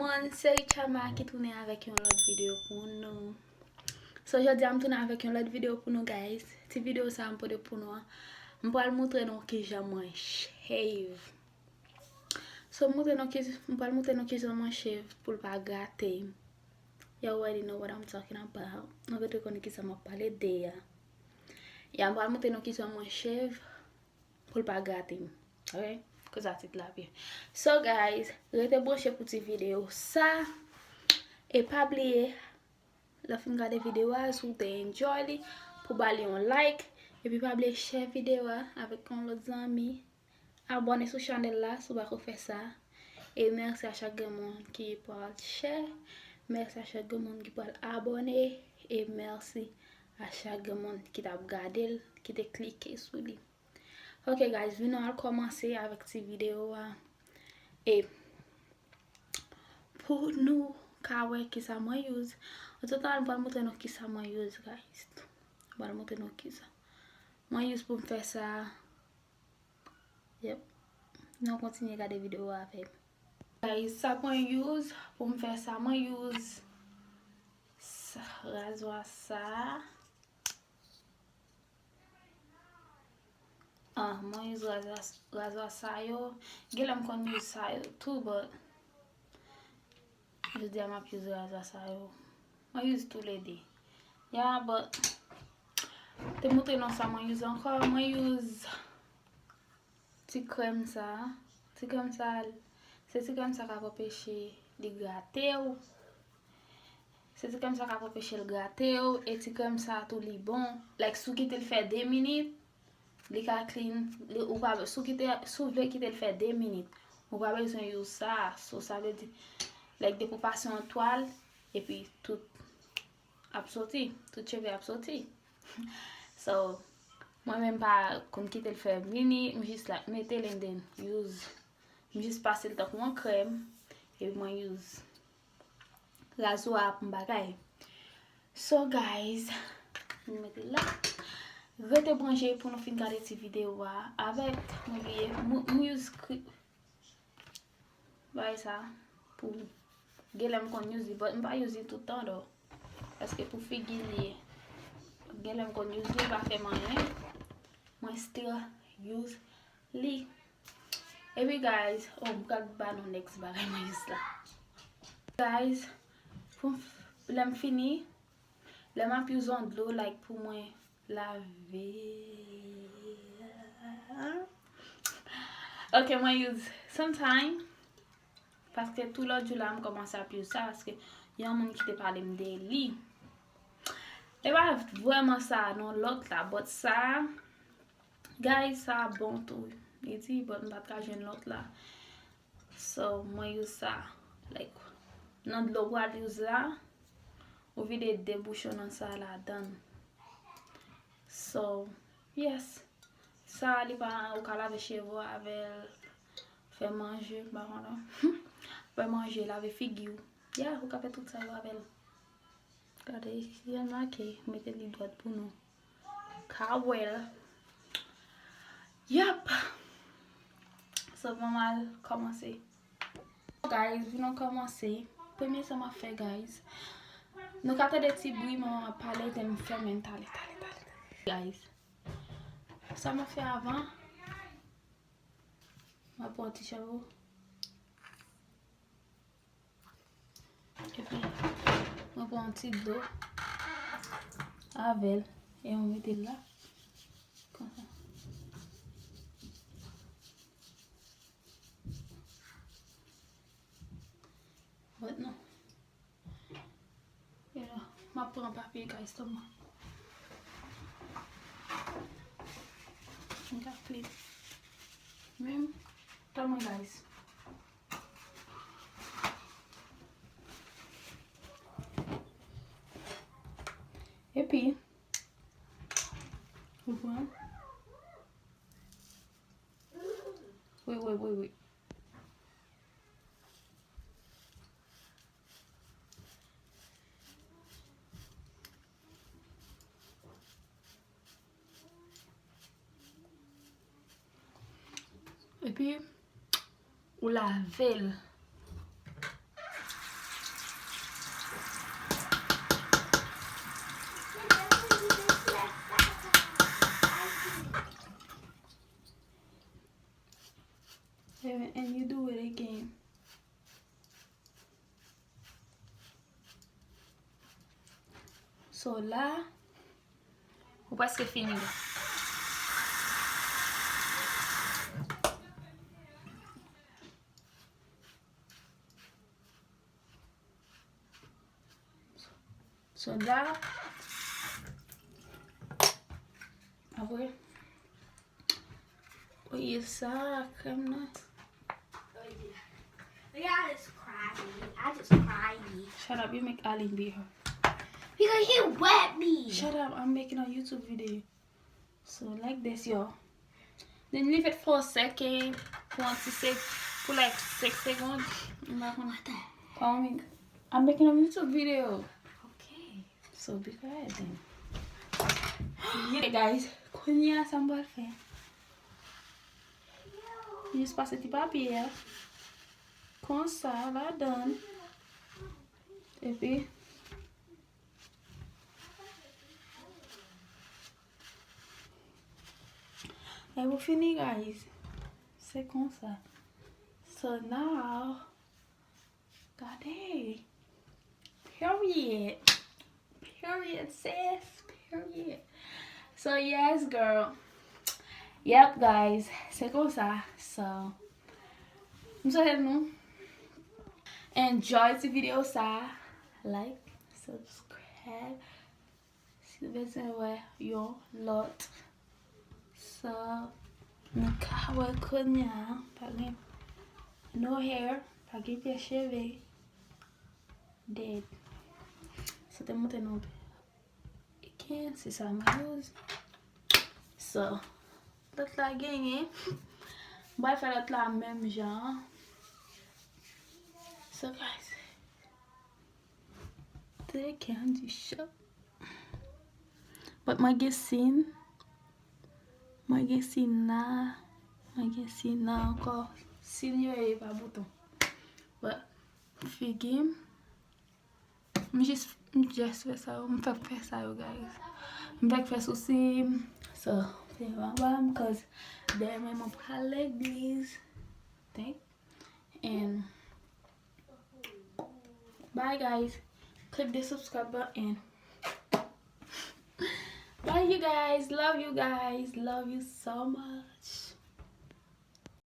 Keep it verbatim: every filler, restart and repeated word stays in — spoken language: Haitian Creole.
Moun, se Richama ki tounen avèk yon lòt videyo pou nou. So, jodi a m tounen avèk yon lòt videyo pou nou, guys. Ti videyo sa a m pote pou nou an, m pral montre nou kijan mwen shave. So, montre nou ki, m pral montre nou kijan mwen shave pou l pa grate. You already know what I'm talking about. Nou gentan konnen kisa m ap pale de a. Ya, m pral montre nou kijan mwen shave pou l pa grate m. Ok? Koz a tit la byen. So, guys, rete branche pou ti videyo sa. E pa bliye, lè w fin gade videyo a, si w te enjoy li, pou ba li yon like. Epi pa bliye share videyo a avèk yon lòt zanmi. Abòne sou chanèl la si w pako fè sa. E mèsi a chak grenn moun ki pral share. Mèsi a chak grenn moun ki pral abòne. E mèsi a chak grenn moun ki t ap gade l, ki te klike sou li. Ok, guys, vin nou al kòmanse avèk ti videyo a. E pou nou ka wè kisa mwen use. Antretan, m pral montre nou kisa mwen use, guys. M pral montre nou kisa mwen use pou m fè sa. Yep. Nou kontinye gade videyo a avè m. Guys, sa mwen use pou m fè sa, mwen use sa, razwa sa. Ah, mwen use razwa, razwa sa yo. Genlè m konn use sa yo tou, but jodi a m ap use razwa sa yo. Mwen use toulede. Ya, but te montre nou sa mwen use ankò. Mwen use ti krèm sa. Ti krèm sa, se ti krèm sa k ap anpeche li grate w. Se ti krèm sa k ap anpeche l grate w. E ti krèm sa tou li bon. Like, si w kite l fè de minit, li ka clean. Li, ou pa, si w kite, si w vle kite l fè de minit, ou pa bezwen use sa. So, sa vle di, like, depi w pase yon twal, epi tout ap soti, tout cheve ap soti. So, mwen menm pa konn kite l fè minit, m jis like mete l and then use. M jis pase l tankou yon krèm, epi mwen use razwa pou m bagay. So, guys, m mete l la. Rete branche pou nou fin gade ti videyo a avèk, m bliye, m, m use kri-, bagay sa pou, genlè m konn use li, but m pa use li tout tan, though. Paske pou figi li ye. Genlè m konn use li, pa fè m anyen. Mwen still use li. Epi, guys, oh, m pral ba nou next bagay mwen use la. Guys, pou m f-, lè m fini, lè m ap use yon dlo, like, pou mwen lave. Ok, mwen use Suntime. Paske tou lòt jou la, m kòmanse ap use sa, paske yon moun ki te pale m de li. E pa vrèman sa, non, lòt la, but sa, guys, sa bon tou. Li di, but m pa t ka jwenn lòt la. So, mwen use sa. Like, nan dlo w pral use la, ou vide de bouchon nan sa ladan. So, yes. Sa, li pa, ou ka lave cheve w avè l, fè manje, m pa konnen. Fè manje, lave figi w. Yeah, ou ka fè tout sa yo avè l. Gade, si l make, mete li dwat pou nou ka wè l. Yep. So, bon, m al kòmanse. Guys, vin nou kòmanse. Premye sa m ap fè, guys. Nou ka tande ti bri manman ap pale, then m fèmen l tale, tale, tale, tale. Guys, sa m ap fè avan, m ap pran ti shampoo. Epi, mwen pran yon ti dlo avè l. E mwen mete l la. Konsa. But non. You know, m ap pran papye kay sèlman. M ka clean. Menm, tèlman, guys. Epi, ou pran. Wi, wi, wi, wi. Epi, ou lave l. So la, ou prèske fini la. So la, apre, oye sa, krèm nan. Look at this crying. I just crying. Shut up, you make Aline beat her. Because he wet me. Shut up, I'm making a YouTube video. So like this, y'all. Then leave it for a second. For one to sec, for like six seconds. I'm not gonna. What the? Um, I'm making a YouTube video. Okay. So be quiet then. Yeah, guys. Kounye a sa m pral fè. M jis pase ti papye a. Konsa, ladan. Epi. E pou fini, guys. Se konsa. So now, gade. Period. Period, sis. Period. So yes, girl. Yep, guys. Se konsa. So, m swete nou enjoy ti video sa. Like, subscribe. Si w bezwen wè yon lòt. So, nou ka wè kounye a, pa gen no hair, pa gen pye cheve. Dead. So, te montre nou again, se sa mwen use. So, lòt la genyen. M pral fè lòt la menm jan. So, guys, they can do show. But mwen gen sin. Mwen gen sin la. Mwen gen sin la ankò. Sin yo ye pa bouton. But figi m. M jis, m jis fè sa yo. M fèk fè sa yo, guys. M fèk fè sousi m. So, se anba m, cause demen mwen pral legliz. Thank. And bye, guys. Click the subscribe button. Bye, you guys. Love you guys. Love you so much.